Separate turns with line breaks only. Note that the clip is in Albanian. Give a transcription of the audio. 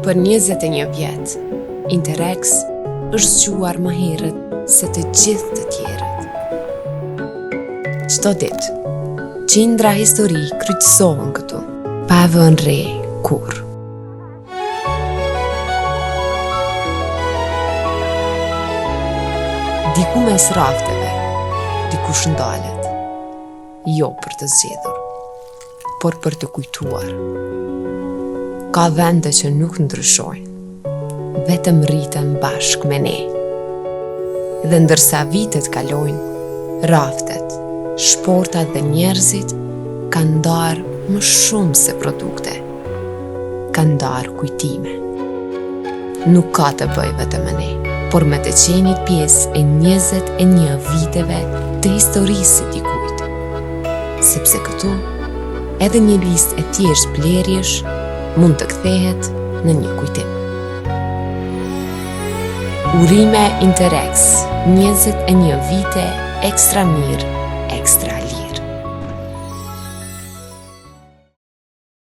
Për 21 vjet, Interex është zgjuar më herët se të gjithë të tjerët. Çdo ditë, qindra histori kryqëzohen këtu, pa e vënë re kurrë. Diku mes rafteve, dikush ndalet, jo për të zgjedhur, por për të kujtuar. Ka vende që nuk ndryshojnë, vetëm rriten bashkë me ne. Dhe ndërsa vitet kalojnë, raftet, shportat dhe njerëzit kanë ndarë më shumë se produkte. Kanë ndarë kujtime. Nuk ka të bëjë vetëm me ne, por me të qenit pjesë e 21 viteve të historisë së dikujt. Sepse këtu, edhe një listë e thjeshtë blerjesh mund të kthehet në një kujtim. Urime Interex, 21 vite ekstra mirë, ekstra.